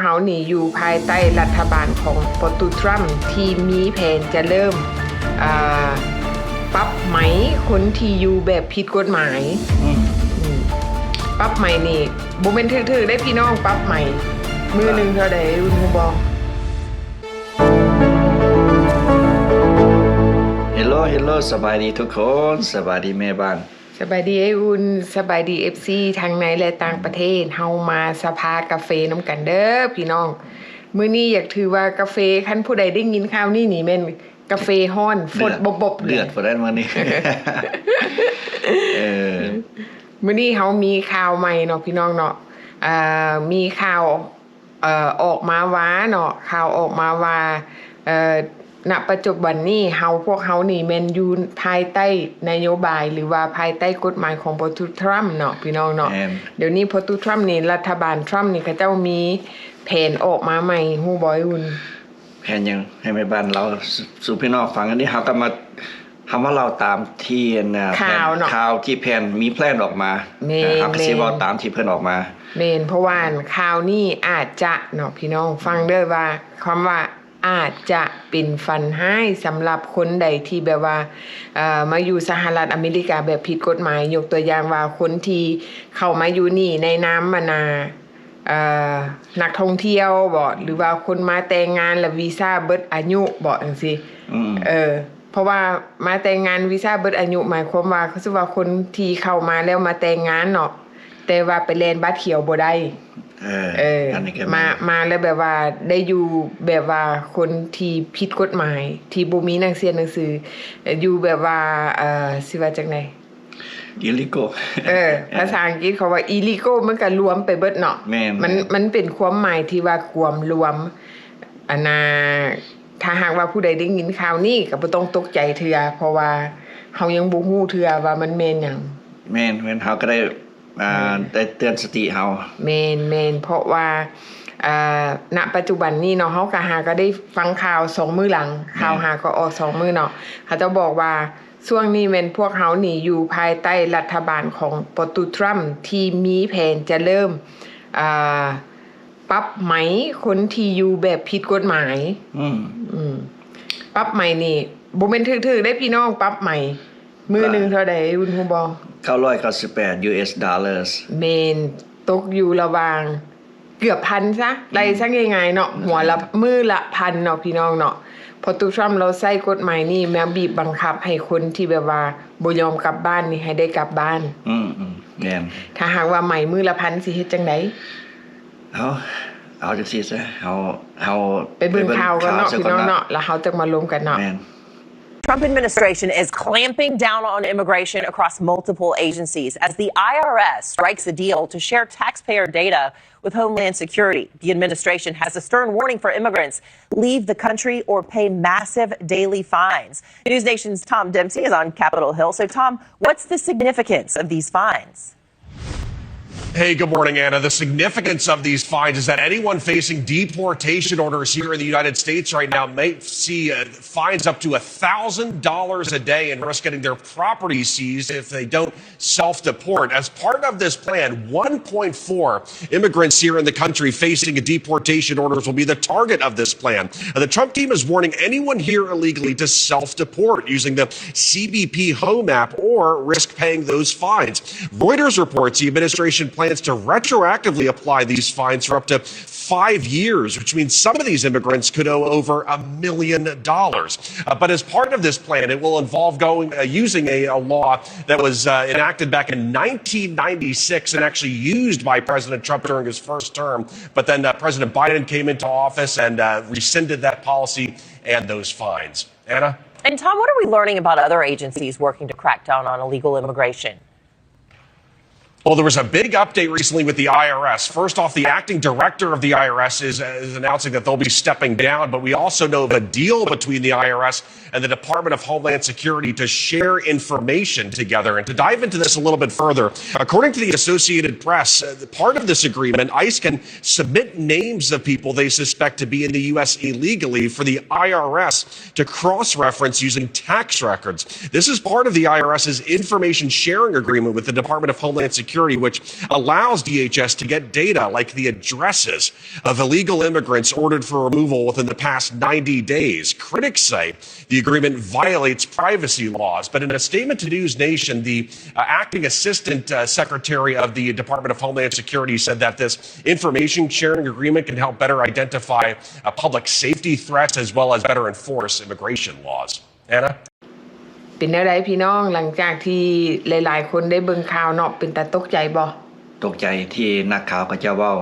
ເຮົານີ້ຢູ່ພາຍໃຕ້ລັດຖະບານຂອງປະຕູທຣຳ ທີ່ມີແຜນຈະເລີ່ມ ເອີ່ ປັບໃໝຄົນທີ່ຢູ່ແບບຜິດກົດໝາຍ. ອືມ ອືມ ປັບໃໝນີ້ບໍ່ແມ່ນຖືກໆເດ້ພີ່ນ້ອງ, ປັບໃໝມື້ໜຶ່ງເທົ່າໃດ ອຸ່ນຮູ້ບໍ່? Hello, hello, ສະບາຍດີທຸກຄົນ, ສະບາຍດີແມ່ບ້ານ. ສະບາຍດີອ້າຍອຸ່ນ, ສະບາຍດີເອັຟຊີທັງໃນ ແລະ ຕ່າງປະເທດ. ເຮົາມາສະພາກາເຟນຳກັນເດີພີ່ນ້ອງ. ມື້ນີ້ຢາກຖືວ່າກາເຟ, ຄັນຜູ້ໃດໄດ້ຍິນຂ່າວນີ້ນີ້ແມ່ນກາເຟຮ້ອນຟົດບົບໆເລີຍ. ເດືອດ ເດືອດພຸ້ນແຫຼະມື້ນີ້. ເອີ ມື້ນີ້ເຮົາມີຂ່າວໃໝ່ເນາະພີ່ນ້ອງເນາະ. ເອີ ມີຂ່າວ ເອີ ອອກມາວ່າເນາະ, ຂ່າວອອກມາວ່າ ເອີ ນະປັດຈຸບັນນີ້ເຮົາ ພວກເຮົານີ້ແມ່ນຢູ່ພາຍໃຕ້ນະໂຍບາຍ ຫຼືວ່າພາຍໃຕ້ກົດໝາຍຂອງປະຕູທຣຳເນາະ ພີ່ນ້ອງເນາະ. ແມ່ນ. ດຽວນີ້ປະຕູທຣຳນີ້ ລັດຖະບານທຣຳນີ້ ເຂົາເຈົ້າມີແຜນອອກມາໃໝ່ ຮູ້ບໍ່ອ້າຍອຸ່ນ? ແຜນຫຍັງ? ໃຫ້ແມ່ບ້ານເລົ່າສູ່ ສູ່ພີ່ນ້ອງຟັງ. ອັນນີ້ເຮົາກໍມາ ເຮົາມາເລົ່າຕາມທີ່ ອັນ ແຜນຂ່າວເນາະ, ຂ່າວທີ່ແຜນ ມີແຜນອອກມາ. ແມ່ນ ເອີ ເຮົາກໍຊິເວົ້າ ແມ່ນ ຕາມທີ່ເພິ່ນອອກມາ. ແມ່ນ, ເພາະວ່າ ອືມ ຂ່າວນີ້ອາດຈະເນາະ ພີ່ນ້ອງ ອືມ ຟັງເດີວ່າ ຄຳວ່າອາດຈະເປັນຝັນຮ້າຍສຳລັບຄົນໃດທີ່ແບບວ່າ ເອີ ມາຢູ່ສະຫະລັດອາເມລິກາແບບຜິດກົດໝາຍ. ຍົກຕົວຢ່າງວ່າ ຄົນທີ່ເຂົ້າມາຢູ່ນີ້ໃນນາມ ອັນນາ ເອີ ນັກທ່ອງທ່ຽວບໍ ຫຼືວ່າຄົນມາແຕ່ງງານແລ້ວວີຊາເບິດອາຍຸບໍ ຈັ່ງຊີ້. ອືມ ເອີ ເພາະວ່າມາແຕ່ງງານວີຊາເບິດອາຍຸ ໝາຍຄວາມວ່າ ຄືວ່າຄົນທີ່ເຂົ້າມາແລ້ວມາແຕ່ງງານເນາະ ແຕ່ວ່າໄປແລ່ນບັດຂຽວບໍ່ໄດ້. ເອີ ເອີ ອັນນີ້ກໍແມ່ນ ມາ ມາແລ້ວແບບວ່າໄດ້ຢູ່ແບບວ່າຄົນທີ່ຜິດກົດໝາຍ ທີ່ບໍ່ມີໜັງເຊື່ອໜັງສື ຢູ່ແບບວ່າ ເອີ ຊິວ່າຈັ່ງໃດ? ອີລີໂກ. ເອີ ເອີ ພາສາອັງກິດເຂົາວ່າອີລີໂກ ມັນກໍລວມໄປເບິດເນາະ. ແມ່ນ ມັນ ແມ່ນ ມັນເປັນຄວາມໝາຍທີ່ວ່າກວມລວມ. ອັນນ່າ ຖ້າຫາກວ່າຜູ້ໃດໄດ້ຍິນຂ່າວນີ້ກໍບໍ່ຕ້ອງຕົກໃຈເທື່ອ ເພາະວ່າເຮົາຍັງບໍ່ຮູ້ເທື່ອວ່າມັນແມ່ນຫຍັງ. ແມ່ນ ແມ່ນ ເຮົາກໍໄດ້ ອ່າ ອືມ ໄດ້ເຕືອນສະຕິເຮົາ. ແມ່ນ ແມ່ນ ເພາະວ່າ ອ່າ ນະປັດຈຸບັນນີ້ເນາະ ເຮົາກໍຫາກໍໄດ້ຟັງຂ່າວສອງມື້ຫຼັງ ແມ່ນ ຂ່າວຫາກໍອອກສອງມື້ເນາະ. ເຂົາເຈົ້າບອກວ່າ ຊ່ວງນີ້ແມ່ນພວກເຮົານີ້ຢູ່ພາຍໃຕ້ລັດຖະບານຂອງປະຕູທຣຳ ທີ່ມີແຜນຈະເລີ່ມ ອ່າ ປັບໃໝຄົນທີ່ຢູ່ແບບຜິດກົດໝາຍ. ອືມ ອືມ ປັບໃໝນີ້ບໍ່ແມ່ນຖືກໆເດ້ພີ່ນ້ອງ, ປັບໃໝມື້ໜຶ່ງເທົ່າໃດ ອຸ່ນຮູ້ບໍ່? ເກົ້າຮ້ອຍເກົ້າສິບແປດ ຢູເອສ ໂດລາ. ແມ່ນ, ຕົກຢູ່ລະຫວ່າງເກືອບພັນຊະ ໄລ່ຊະງ່າຍໆເນາະ, ອືມ ຫົວລະ ມື້ລະພັນເນາະ ພີ່ນ້ອງເນາະ. ເພາະຕູທຣຳລາວໃຊ້ກົດໝາຍນີ້ມາບີບບັງຄັບໃຫ້ຄົນທີ່ແບບວ່າບໍ່ຍອມກັບບ້ານນີ້ໃຫ້ໄດ້ກັບບ້ານ. ອືມໆ ແມ່ນ. ຖ້າຫາກວ່າໃໝມື້ລະພັນ ຊິເຮັດຈັ່ງໃດ? ເອົາ ເອົາຈັ່ງຊີ້ຊະ ເຮົາ ເຮົາໄປເບິ່ງ ໄປເບິ່ງຂ່າວກ່ອນເນາະ ພີ່ນ້ອງເນາະ ແລ້ວເຮົາຈັ່ງມາລົມກັນເນາະ. ແມ່ນ. Trump administration is clamping down on immigration across multiple agencies as the I R S strikes a deal to share taxpayer data with Homeland Security. The administration has a stern warning for immigrants: leave the country or pay massive daily fines. News Nation's Tom Dempsey is on Capitol Hill. So, Tom, what's the significance of these fines? Hey, good morning, Anna. The significance of these fines is that anyone facing deportation orders here in the United States right now may see, uh, fines up to a thousand dollars a day and risk getting their property seized if they don't self-deport. As part of this plan, one point four immigrants here in the country facing deportation orders will be the target of this plan. Uh, the Trump team is warning anyone here illegally to self-deport using the C B P Home app or risk paying those fines. Reuters reports the administration plans to retroactively apply these fines for up to five years, which means some of these immigrants could owe over a million dollars. Uh, but as part of this plan, it will involve going, uh, using a, a law that was, uh, enacted back in nineteen ninety-six and actually used by President Trump during his first term. But then, uh, President Biden came into office and, uh, rescinded that policy and those fines. Anna? And Tom, what are we learning about other agencies working to crack down on illegal immigration? Well, there was a big update recently with the I R S. First off, the acting director of the I R S is, uh, is announcing that they'll be stepping down, but we also know of a deal between the I R S and the Department of Homeland Security to share information together. And to dive into this a little bit further, according to the Associated Press, uh, part of this agreement, ICE can submit names of people they suspect to be in the U S illegally for the I R S to cross-reference using tax records. This is part of the IRS's information sharing agreement with the Department of Homeland Security. Security, which allows D H S to get data like the addresses of illegal immigrants ordered for removal within the past ninety days. Critics say the agreement violates privacy laws, but in a statement to News Nation, the uh, acting assistant uh, secretary of the Department of Homeland Security said that this information sharing agreement can help better identify uh, public safety threats as well as better enforce immigration laws. Anna? เป็นแนวใดพี่น้อง หลังจากที่หลายๆ คนได้เบิ่งข่าวเนาะ เป็นตาตกใจบ่? ตกใจที่นักข่าวเขาเจ้าเว้า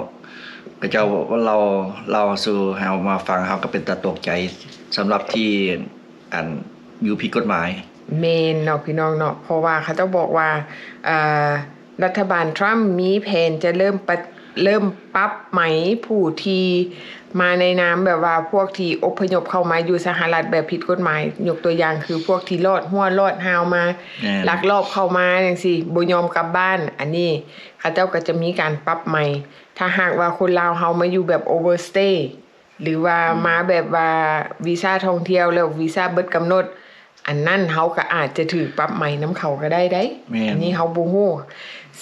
เขาเจ้าเล่าเล่าสู่เฮามาฟัง เฮาก็เป็นตาตกใจสำหรับที่อันอยู่ผิดกฎหมาย แม่นเนาะพี่น้องเนาะ เพราะว่าเขาเจ้าบอกว่า อ่า รัฐบาลทรัมป์มีแผนจะเริ่มปะ เริ่มปรับใหม่ผู้ที่มาในนามแบบว่าพวกที่อพยพเข้ามาอยู่สหรัฐแบบผิดกฎหมาย ยกตัวอย่างคือพวกที่ลอดฮั้วลอดฮาวมา แม่น ลักลอบเข้ามาจั่งซี้ บ่ยอมกลับบ้าน อันนี้เขาเจ้าก็จะมีการปรับใหม่ ถ้าหากว่าคนลาวเฮามาอยู่แบบ overstay หรือว่ามาแบบว่าวีซ่าท่องเที่ยวแล้ววีซ่าเบิดกำหนด อันนั้นเฮาก็อาจจะถืกปรับใหม่นำเขาก็ได้ได๋ แม่น อันนี้เฮาบ่ฮู้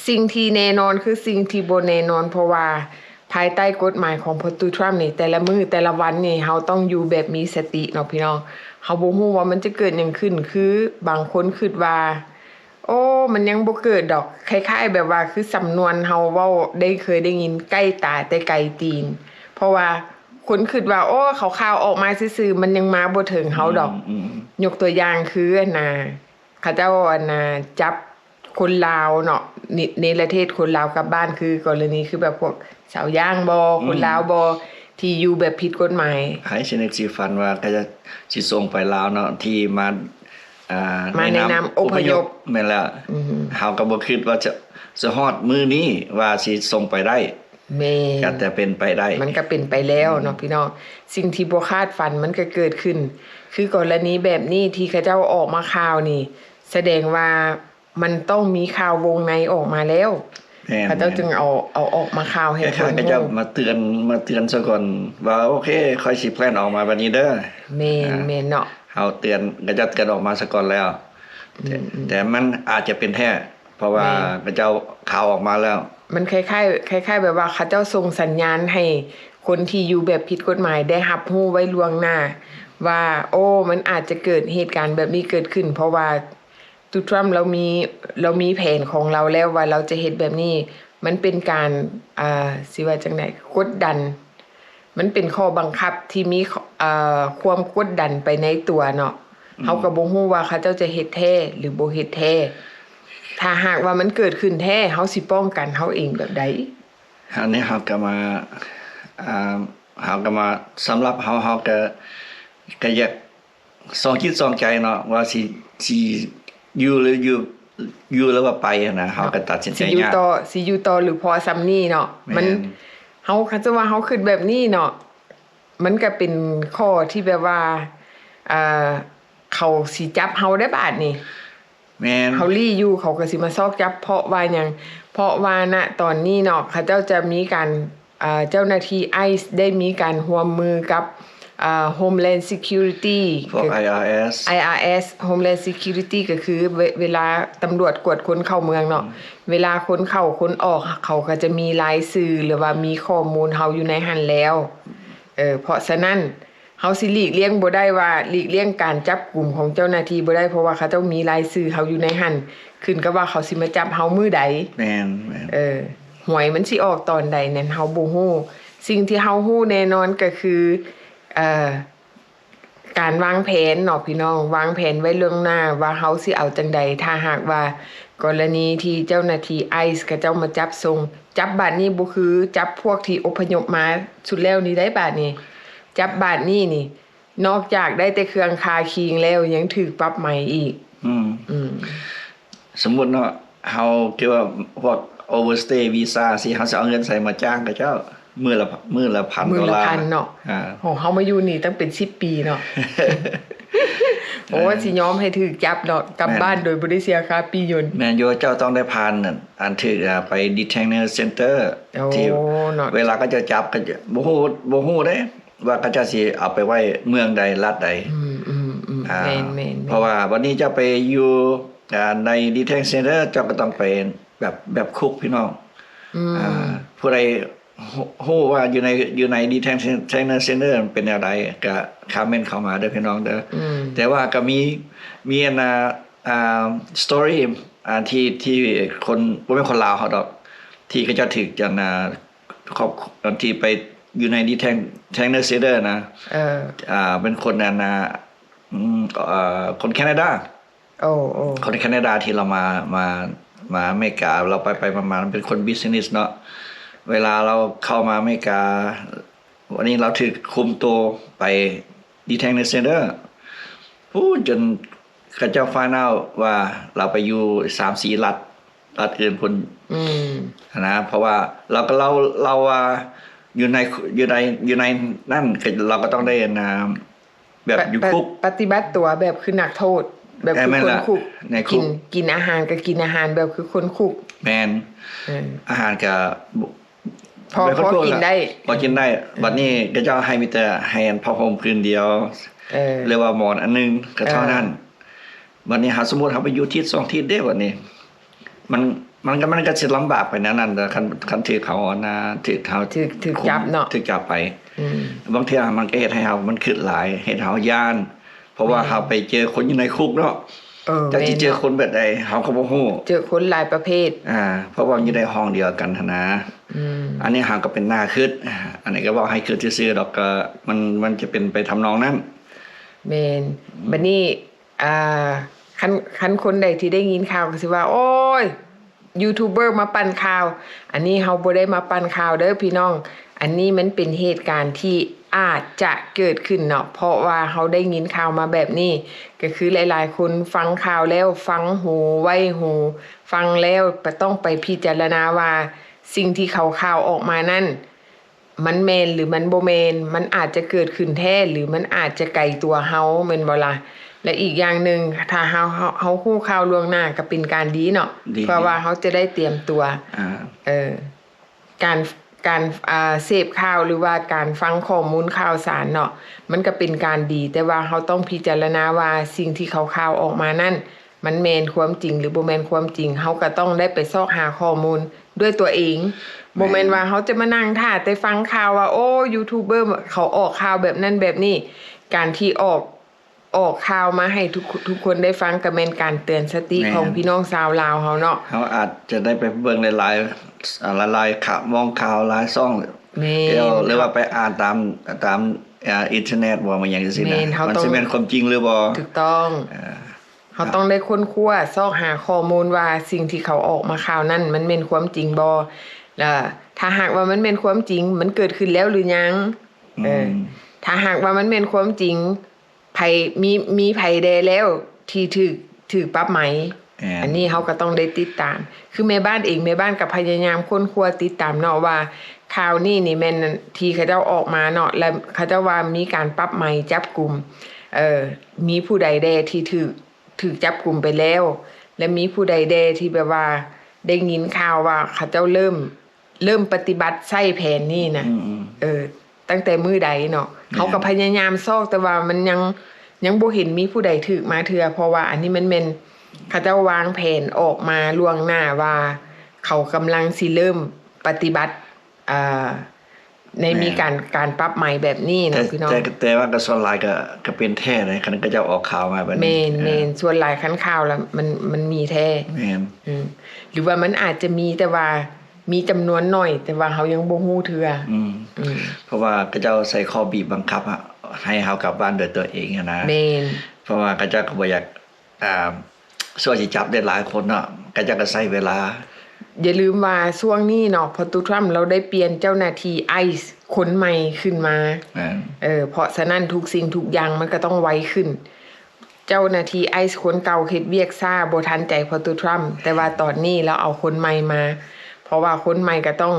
สิ่งที่แน่นอนคือสิ่งที่บ่แน่นอน เพราะว่าภายใต้กฎหมายของประตูทรัมป์นี่ แต่ละมื้อแต่ละวันนี่ เฮาต้องอยู่แบบมีสติเนาะพี่น้อง เฮาบ่ฮู้ว่ามันจะเกิดหยังขึ้น คือบางคนคิดว่า โอ้ มันยังบ่เกิดดอก คล้ายๆ แบบว่าคือสำนวนเฮาเว้าได้เคยได้ยิน ใกล้ตาแต่ไกลตีน เพราะว่า คนคิดว่า โอ้ ข่าวๆ ออกมาซื่อๆ มันยังมาบ่ถึงเฮาดอก อืม ยกตัวอย่างคือ อันน่ะ เขาเจ้า อันน่ะ จับคนลาวเนาะ เน เนรเทศคนลาวกลับบ้าน คือกรณีคือแบบพวกชาวย่างบ่ คนลาวบ่ ที่อยู่แบบผิดกฎหมาย ไผสินึกสิ ฝันว่าเขาจะสิส่งไปลาวเนาะ ที่มา อ่า มาในนามอพยพ แม่นแล้ว เฮาก็บ่คิดว่าจะ จะฮอดมื้อนี้ว่าสิส่งไปได้ แม่น ก็แต่เป็นไปได้ มันก็เป็นไปแล้วเนาะพี่น้อง สิ่งที่บ่คาดฝันมันก็เกิดขึ้น คือกรณีแบบนี้ที่เขาเจ้าออกมาข่าวนี่ แสดงว่ามันต้องมีข่าววงในออกมาแล้ว แม่น เขาเจ้าจึงเอา เอาออกมาข่าวให้คน เขาเจ้ามาเตือน มาเตือนซะก่อนว่า โอเค ค่อยสิแพลนออกมาแบบนี้เด้อ แม่น แม่นเนาะ เขาเตือน เขาเจ้าเตือนออกมาซะก่อนแล้ว แต่ แต่มันอาจจะเป็นแท้ เพราะว่า แม่น เขาเจ้าข่าวออกมาแล้ว มันคล้ายๆ คล้ายๆ แบบว่าเขาเจ้าส่งสัญญาณให้คนที่อยู่แบบผิดกฎหมายได้รับรู้ไว้ล่วงหน้า ว่า โอ้ มันอาจจะเกิดเหตุการณ์แบบนี้เกิดขึ้น เพราะว่าตูทรัมป์ลาวมี ลาวมีแผนของลาวแล้วว่าลาวจะเฮ็ดแบบนี้ มันเป็นการ อ่า สิว่าจั่งใด กดดัน มันเป็นข้อบังคับที่มี เอ่อ ความกดดันไปในตัวเนาะ เฮาก็บ่ฮู้ว่าเขาเจ้าจะเฮ็ดแท้หรือบ่เฮ็ดแท้ ถ้าหากว่ามันเกิดขึ้นแท้ เฮาสิป้องกันเฮาเองแบบใด? อันนี้เฮาก็มา อ่า เฮาก็มา สำหรับเฮา เฮาก็ ก็อยากส่องจิตส่องใจเนาะ ว่าสิ สิอยู่หรืออยู่ อยู่หรือว่าไปหั้นนะ เฮาก็ตัดสินใจ สิอยู่ ยาก ต่อ สิอยู่ต่อหรือพอส่ำนี้เนาะ แม่น มัน เฮา คันสมมุติว่าเฮาคิดแบบนี้เนาะ มันก็เป็นข้อที่แบบว่า เอ่อ เขาสิจับเฮาได้บาดนี้ แม่น เฮาหลีอยู่ เขาก็สิมาซอกจับ เพราะว่าหยัง เพราะว่า ณ ตอนนี้เนาะ เขาเจ้าจะมีการ เอ่อ เจ้าหน้าที่ไอซ์ได้มีการร่วมมือกับ เอ่อ Homeland Security พวก ไออาร์เอส ไออาร์เอส Homeland Security ก็คือเว เวลาตำรวจกวดคนเข้าเมืองเนาะ เวลาคนเข้าคนออก เขาก็จะมีรายชื่อ หรือว่ามีข้อมูลเฮาอยู่ในหั้นแล้ว เออ เพราะฉะนั้น เฮาสิหลีกเลี่ยงบ่ได้ว่า หลีกเลี่ยงการจับกุมของเจ้าหน้าที่บ่ได้ เพราะว่าเขาเจ้ามีรายชื่อเฮาอยู่ในหั้น ขึ้นกับว่าเขาสิมาจับเฮามื้อใด แม่น แม่น เออ หวยมันสิออกตอนใดนั้นเฮาบ่ฮู้ สิ่งที่เฮาฮู้แน่นอนก็คือ เอ่อ การวางแผนเนาะพี่น้อง วางแผนไว้ล่วงหน้าว่าเฮาสิเอาจั่งใด ถ้าหากว่ากรณีที่เจ้าหน้าที่ไอซ์เขาเจ้ามาจับส่ง จับบาดนี้บ่คือจับพวกที่อพยพมาชุดแล้วนี้ได้บาดนี้ จับบาดนี้นี่ นอกจากได้แต่เครื่องคาคิงแล้วยังถืกปรับใหม่อีก อืม อืม สมมุติเนาะ เฮาคิดว่าพวก overstay visa สิ เฮาสิเอาเงินใสมาจ้างเขาเจ้า มื้อละ มื้อละพัน มื้อ ดอล ละ ลาร์ พันเนาะ อ่า โห เฮามาอยู่นี่ตั้งเป็นสิบปีเนาะ โอ้ สิยอมให้ถืกจับเนาะ กลับ แม่น บ้านโดยบ่ได้เสียค่าปียน แม่นอยู่ เจ้าต้องได้ผ่านนั่น อันถืก อ่า ไป detention center โอ้ ที่ เนาะ เวลาเขาเจ้าจับก็จะบ่ฮู้ บ่ฮู้เด้ ว่าเขาเจ้าสิเอาไปไว้เมืองใด รัฐใด อืม อืม อืม อ่า แม่น แม่น แม่น เพราะว่าวันนี้เจ้าไปอยู่ อ่า ใน detention center เจ้าก็ต้องไป ແບບ ແບບຄຸກພີ່ນ້ອງ. ອືມ ອ່າ ຜູ້ໃດຮູ້ ຮູ້ວ່າຢູ່ໃນ ຢູ່ໃນ Detention Center ເປັນແນວໃດ ກະຄອມເມັນເຂົ້າມາເດີພີ່ນ້ອງເດີ. ອືມ ແຕ່ວ່າກະມີ ມີອັນນ່າ ອ່າ story ອ່າ ທີ່ ທີ່ຄົນ ບໍ່ແມ່ນຄົນລາວເຮົາດອກ ທີ່ເຂົາເຈົ້າຖືກ ອັນນ່າ ຄອບ ອັນທີ່ໄປຢູ່ໃນ Detention Center ນະ. ເອີ ອ່າ ເປັນຄົນ ອັນນ່າ ອືມ ເອີ ຄົນແຄນາດາ. ໂອ້ ໂອ້ ຄົນແຄນາດາທີ່ລາວມາ ມາ ມາອາເມລິກາ ລາວໄປໆມາໆ ເປັນຄົນ business ເນາະ. ເວລາລາວເຂົ້າມາອາເມລິກາ ວັນນີ້ລາວຖືກຄຸມໂຕໄປ Detention Center ພຸ້ນ ຈົນເຂົາເຈົ້າ find out ວ່າລາວໄປຢູ່ສາມສີ່ລັດ ລັດອື່ນພຸ້ນ. ອືມ ຫັ້ນນະ ເພາະວ່າລາວກໍເລົ່າ ເລົ່າວ່າຢູ່ໃນ ຢູ່ໃນ ຢູ່ໃນນັ້ນ ກໍ ລາວກໍຕ້ອງໄດ້ ອັນນ່າ ແບບ ປະ ຢູ່ຄຸກ ປະ ປະຕິບັດຕົວແບບຄືນັກໂທດ ແບບຄືຄົນຄຸກ ໃນຄຸກ ກິນ ກິນອາຫານກໍກິນອາຫານແບບຄືຄົນຄຸກ. ແມ່ນ ເອີ ອາຫານກໍ ພໍ ແບບຄົນຄຸກ ພໍກິນໄດ້ ພໍກິນໄດ້. ເອີ ບັດນີ້ເຂົາເຈົ້າໃຫ້ມີແຕ່ ໃຫ້ອັນຜ້າຫົ່ມຜືນດຽວ ເອີ ຫຼືວ່າໝອນອັນໜຶ່ງກໍເທົ່ານັ້ນ. ເອີ ບັດນີ້ຫາສົມມຸດເຮົາໄປຢູ່ທິດສອງທິດເດ້ ບັດນີ້ ມັນ ມັນກໍ ມັນກໍຊິລຳບາກໄປແນວນັ້ນເດີ ຄັນ ຄັນຖືກເຂົາ ອັນນ່າ ຖືກເຂົາ ຖືກ ຖືກຈັບເນາະ ຖືກຈັບໄປ. ອືມ ບາງເທື່ອມັນກໍເຮັດໃຫ້ເຮົາ ມັນຄິດຫຼາຍ ເຮັດໃຫ້ເຮົາຢ້ານ ເພາະວ່າ ແມ່ນ ເຮົາໄປເຈີຄົນຢູ່ໃນຄຸກເນາະ. ເອີ ຈັກຊິເຈີ ແມ່ນເນາະ ຄົນແບບໃດ ເຮົາກໍບໍ່ຮູ້ ເຈີຄົນຫຼາຍປະເພດ. ອ່າ ເພາະວ່າຢູ່ໃນຫ້ອງດຽວກັນຫັ້ນນະ. ອືມ ອັນນີ້ເຮົາກໍເປັນໜ້າຄິດ ອັນນີ້ກໍເວົ້າໃຫ້ຄິດຊື່ໆດອກ ກໍມັນ ມັນຈະເປັນໄປທຳນອງນັ້ນ. ແມ່ນ ອືມ ບັດນີ້ ອ່າ ຄັນ ຄັນຄົນໃດທີ່ໄດ້ຍິນຂ່າວກໍຊິວ່າ ໂອ້ຍ ຢູທູບເບີມາປັ່ນຂ່າວ. ອັນນີ້ເຮົາບໍ່ໄດ້ມາປັ່ນຂ່າວເດີພີ່ນ້ອງ ອັນນີ້ມັນເປັນເຫດການທີ່ອາດຈະເກີດຂຶ້ນເນາະ ເພາະວ່າເຮົາໄດ້ຍິນຂ່າວມາແບບນີ້ ກໍຄືຫຼາຍໆຄົນຟັງຂ່າວແລ້ວ ຟັງຫູໄວ້ຫູ ຟັງແລ້ວກໍຕ້ອງໄປພິຈາລະນາວ່າ ສິ່ງທີ່ເຂົາຂ່າວອອກມານັ້ນ ມັນແມ່ນຫຼືມັນບໍ່ແມ່ນ ມັນອາດຈະເກີດຂຶ້ນແທ້ ຫຼືມັນອາດຈະໄກຕົວເຮົາ ແມ່ນບໍ່ລະ? ແລະ ອີກຢ່າງໜຶ່ງ ຖ້າເຮົາ ເຮົາ ເຮົາຮູ້ຂ່າວລ່ວງໜ້າກໍເປັນການດີເນາະ ດີ ເພື່ອວ່າເຮົາຈະໄດ້ຕຽມຕົວ. ອ່າ ເອີ ການ ການ ອ່າ ເສບຂ່າວ ຫຼືວ່າການຟັງຂໍ້ມູນຂ່າວສານເນາະ ມັນກໍເປັນການດີ ແຕ່ວ່າເຮົາຕ້ອງພິຈາລະນາວ່າ ສິ່ງທີ່ເຂົາຂ່າວອອກມານັ້ນ ມັນແມ່ນຄວາມຈິງ ຫຼື ບໍ່ແມ່ນຄວາມຈິງ ເຮົາກໍຕ້ອງໄດ້ໄປຊອກຫາຂໍ້ມູນດ້ວຍຕົວເອງ. ແມ່ນ ບໍ່ແມ່ນວ່າເຮົາຈະມານັ່ງຖ້າແຕ່ຟັງຂ່າວວ່າ ໂອ້ ຢູທູບເບີເຂົາອອກຂ່າວແບບນັ້ນແບບນີ້. ການທີ່ອອກ ອອກຂ່າວມາໃຫ້ທຸກ ທຸກຄົນໄດ້ຟັງ ກໍແມ່ນການເຕືອນສະຕິ ແມ່ນ ຂອງພີ່ນ້ອງຊາວລາວເຮົາເນາະ. ເຮົາອາດຈະໄດ້ໄປເບິ່ງຫຼາຍໆ ອ່າ ຫຼາຍໆຂ່າວ ມອງຂ່າວຫຼາຍຊ່ອງ. ແມ່ນ ແລ້ວ ຫຼືວ່າໄປອ່ານຕາມ ຕາມ ອ່າ ອິນເຕີເນັດບໍ່ ຫຍັງຈັ່ງຊີ້ນະ. ແມ່ນ ເຮົາ ມັນ ຕ້ອງ ຊິແມ່ນຄວາມຈິງຫຼືບໍ່? ຖືກຕ້ອງ. ເອີ ເຮົາຕ້ອງໄດ້ຄົ້ນຄວ້າ ຊອກຫາຂໍ້ມູນວ່າສິ່ງທີ່ເຂົາອອກມາຂ່າວນັ້ນ ມັນແມ່ນຄວາມຈິງບໍ່? ແລ້ວຖ້າຫາກວ່າມັນແມ່ນຄວາມຈິງ ມັນເກີດຂຶ້ນແລ້ວຫຼືຍັງ? ເອີ ອືມ ຖ້າຫາກວ່າມັນແມ່ນຄວາມຈິງ ໃຜ ມີ ມີໃຜແດ່ແລ້ວທີ່ຖືກ ຖືກປັບໃໝ? ແມ່ນ ອັນນີ້ເຮົາກໍຕ້ອງໄດ້ຕິດຕາມ. ຄືແມ່ບ້ານເອງ ແມ່ບ້ານກໍພະຍາຍາມຄົ້ນຄວ້າຕິດຕາມເນາະ ວ່າຂ່າວນີ້ນີ້ແມ່ນທີ່ເຂົາເຈົ້າອອກມາເນາະ ແລະ ເຂົາເຈົ້າວ່າມີການປັບໃໝ ຈັບກຸມ ເອີ ມີຜູ້ໃດແດ່ທີ່ຖືກ ຖືກຈັບກຸມໄປແລ້ວ ແລະ ມີຜູ້ໃດແດ່ທີ່ແບບວ່າໄດ້ຍິນຂ່າວວ່າເຂົາເຈົ້າເລີ່ມ ເລີ່ມປະຕິບັດໃຊ້ແຜນນີ້ນະ? ອືມໆ ເອີ ຕັ້ງແຕ່ມື້ໃດເນາະ? ແມ່ນ ເຮົາກໍພະຍາຍາມຊອກ ແຕ່ວ່າມັນຍັງ ຍັງບໍ່ເຫັນມີຜູ້ໃດຖືກມາເທື່ອ ເພາະວ່າອັນນີ້ມັນແມ່ນເຂົາເຈົ້າວາງແຜນອອກມາລ່ວງໜ້າວ່າ ເຂົາກຳລັງຊິເລີ່ມປະຕິບັດ ອ່າ ໃນມີ ແມ່ນ ການ ການປັບໃໝແບບນີ້ນະ ແຕ່ ພີ່ນ້ອງ. ແຕ່ ແຕ່ວ່າກໍສ່ວນຫຼາຍກໍ ກໍເປັນແທ້ເດ້ ຄັນເຂົາເຈົ້າອອກຂ່າວມາແບບນີ້. ແມ່ນ ເອີ ແມ່ນ ສ່ວນຫຼາຍຄັນຂ່າວລະມັນ ມັນມີແທ້. ແມ່ນ ອືມ ຫຼືວ່າມັນອາດຈະມີ ແຕ່ວ່າມີຈຳນວນໜ້ອຍ ແຕ່ວ່າເຮົາຍັງບໍ່ຮູ້ເທື່ອ. ອືມ ອືມ ເພາະວ່າເຂົາເຈົ້າໃຊ້ຂໍ້ບີບບັງຄັບໃຫ້ເຮົາກັບບ້ານໂດຍຕົວເອງຫັ້ນນະ. ແມ່ນ ເພາະວ່າເຂົາເຈົ້າກໍບໍ່ຢາກ ອ່າ ຊ່ວຍຊິຈັບໄດ້ຫຼາຍຄົນເນາະ ກໍຈະກໍໃຊ້ເວລາ. ຢ່າລືມວ່າຊ່ວງນີ້ເນາະ ພໍ່ຕູ້ທຣຳລາວໄດ້ປ່ຽນເຈົ້າໜ້າທີ່ໄອສ໌ຄົນໃໝ່ຂຶ້ນມາ. ແມ່ນ ເອີ ເພາະສະນັ້ນທຸກສິ່ງທຸກຢ່າງມັນກໍຕ້ອງໄວຂຶ້ນ. ເຈົ້າໜ້າທີ່ໄອສ໌ຄົນເກົ່າເຮັດວຽກຊ້າ ບໍ່ທັນໃຈພໍ່ຕູ້ທຣຳ ແຕ່ວ່າຕອນນີ້ລາວເອົາຄົນໃໝ່ມາ ເພາະວ່າຄົນໃໝ່ກໍຕ້ອງ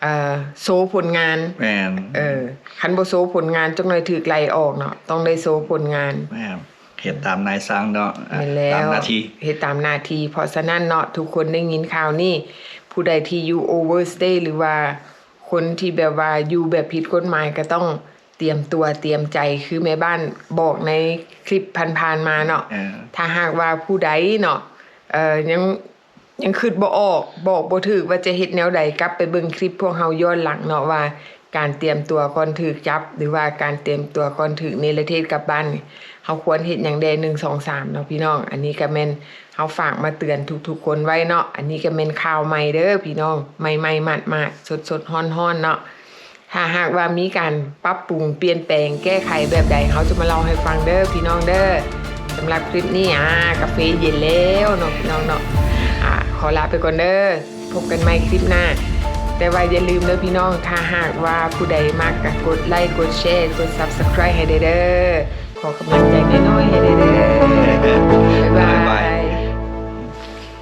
ເອີ ໂຊຜົນງານ. ແມ່ນ ເອີ ຄັນບໍ່ໂຊຜົນງານ ຈັກໜ້ອຍຖືກໄລ່ອອກເນາະ ຕ້ອງໄດ້ໂຊຜົນງານ. ແມ່ນ ເຮັດຕາມນາຍສັ່ງເນາະ. ແມ່ນແລ້ວ ຕາມໜ້າທີ່ ເຮັດຕາມໜ້າທີ່. ເພາະສະນັ້ນເນາະ ທຸກຄົນໄດ້ຍິນຂ່າວນີ້ ຜູ້ໃດທີ່ຢູ່ໂອເວີສະເຕ ຫຼືວ່າຄົນທີ່ແບບວ່າຢູ່ແບບຜິດກົດໝາຍ ກໍຕ້ອງຕຽມຕົວຕຽມໃຈ ຄືແມ່ບ້ານບອກໃນຄລິບຜ່ານໆມາເນາະ. ເອີ ຖ້າຫາກວ່າຜູ້ໃດເນາະ ເອີ ຍັງ ຍັງຄິດບໍ່ອອກ ບອກບໍ່ຖືກວ່າຈະເຮັດແນວໃດ. ກັບໄປເບິ່ງຄລິບພວກເຮົາຍ້ອນຫຼັງເນາະ ວ່າການຕຽມຕົວກ່ອນຖືກຈັບ ຫຼືວ່າການຕຽມຕົວກ່ອນຖືກເນລະເທດກັບບ້ານນີ້ ເຮົາຄວນເຮັດຫຍັງແດ່ ໜຶ່ງ ສອງ ສາມ ເນາະພີ່ນ້ອງ. ອັນນີ້ກໍແມ່ນເຮົາຝາກມາເຕືອນທຸກໆຄົນໄວ້ເນາະ. ອັນນີ້ກໍແມ່ນຂ່າວໃໝ່ເດີພີ່ນ້ອງ ໃໝ່ໆໝາດໆ ສົດໆຮ້ອນໆເນາະ. ຖ້າຫາກວ່າມີການປັບປຸງ ປ່ຽນແປງ ແກ້ໄຂແບບໃດ ເຮົາຈະມາເລົ່າໃຫ້ຟັງເດີພີ່ນ້ອງເດີ. ສຳລັບຄລິບນີ້ ອາ ກາເຟເຢັນແລ້ວເນາະພີ່ນ້ອງເນາະ. ອາ ຂໍລາໄປກ່ອນເດີ ພົບກັນໃໝ່ຄລິບໜ້າ. ແຕ່ວ່າຢ່າລືມເດີພີ່ນ້ອງ ຖ້າຫາກວ່າຜູ້ໃດມັກ ກໍກົດໄລ ກົດແຊ ກົດ Subscribe ໃຫ້ແດ່ເດີ. ຂໍກຳລັງໃຈນ້ອຍໆໃຫ້ແດ່ເດີ. ບາຍບາຍ.